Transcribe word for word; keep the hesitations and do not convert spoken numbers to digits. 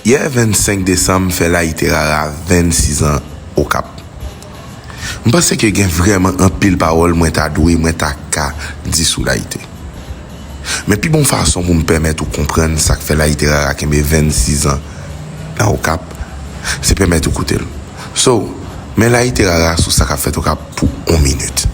Yè vennsenk desanm fè Layite Rara vennsis an Okap. M panse ke gen vrèman anpil pawòl mwen ta dwe, mwen ta ka di sou Layite. Men pi bon fason pou m pèmèt ou konprann sa k fè Layite Rara kenbe vennsis an nan Okap, se pèmèt ou koute l. So, men Layite Rara sou sa k ap fèt Okap pou yon minit.